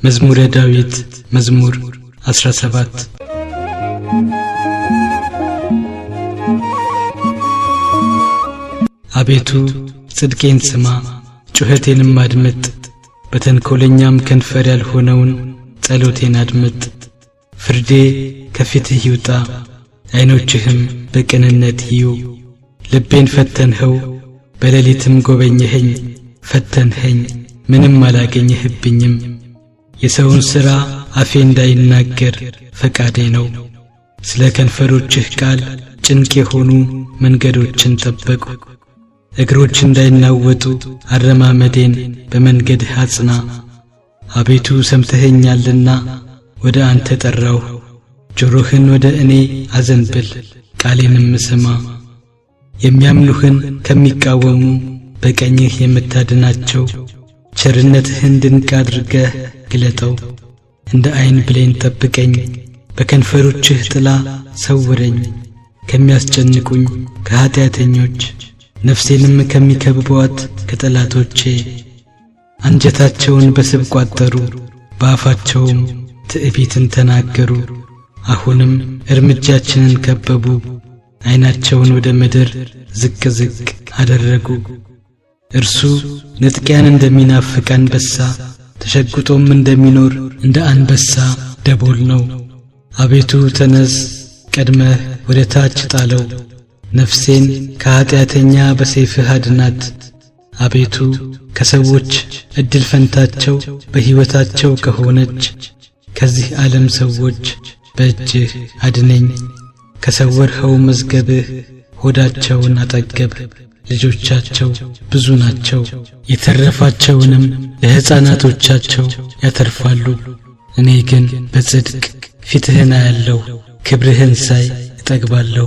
መዝሙረ ዳዊት መዝሙር 17። አቤቱ ጽድቄን ስማ፣ ጩኸቴንም አድምጥ፣ በተንኰለኛም ከንፈር ያልሆነውን ጸሎቴን አድምጥ። ፍርዴ ከፊትህ ይውጣ፣ ዐይኖችህም በቅንነት ይዩ። ልቤን ፈተንኸው፣ በሌሊትም ጐበኘኸኝ፣ ፈተንኸኝ፣ ምንም አላገኘህብኝም። የሰውን ሥራ አፌ እንዳይናገር ፈቃዴ ነው። ስለ ከንፈሮችህ ቃል ጭንቅ የሆኑ መንገዶችን ጠበቅሁ። እግሮች እንዳይናወጡ አረማመዴን በመንገድህ አጽና። አቤቱ ሰምተኸኛልና ወደ አንተ ጠራሁ። ጆሮህን ወደ እኔ አዘንብል፣ ቃሌንም ስማ። የሚያምኑህን ከሚቃወሙ በቀኝህ የምታድናቸው ቸርነትህን ድንቅ አድርገህ ግለጠው። እንደ ዐይን ብሌን ጠብቀኝ፣ በከንፈሮችህ ጥላ ሰውረኝ። ከሚያስጨንቁኝ ከኀጢአተኞች ነፍሴንም ከሚከብቧት ከጠላቶቼ። አንጀታቸውን በስብ ቋጠሩ፣ በአፋቸውም ትዕቢትን ተናገሩ። አሁንም እርምጃችንን ከበቡ፣ ዐይናቸውን ወደ ምድር ዝቅ ዝቅ አደረጉ። እርሱ ንጥቂያን እንደሚናፍቅ አንበሳ፣ ተሸጉጦም እንደሚኖር እንደ አንበሳ ደቦል ነው። አቤቱ ተነስ፣ ቀድመህ ወደ ታች ጣለው። ነፍሴን ከኀጢአተኛ በሰይፍህ አድናት። አቤቱ ከሰዎች ዕድል ፈንታቸው በሕይወታቸው ከሆነች ከዚህ ዓለም ሰዎች በእጅህ አድነኝ። ከሰወርኸው መዝገብህ ሆዳቸውን አጠገብ። ልጆቻቸው ብዙ ናቸው፣ የተረፋቸውንም ለሕፃናቶቻቸው ያተርፋሉ። እኔ ግን በጽድቅ ፊትህን አያለሁ፣ ክብርህን ሳይ እጠግባለሁ።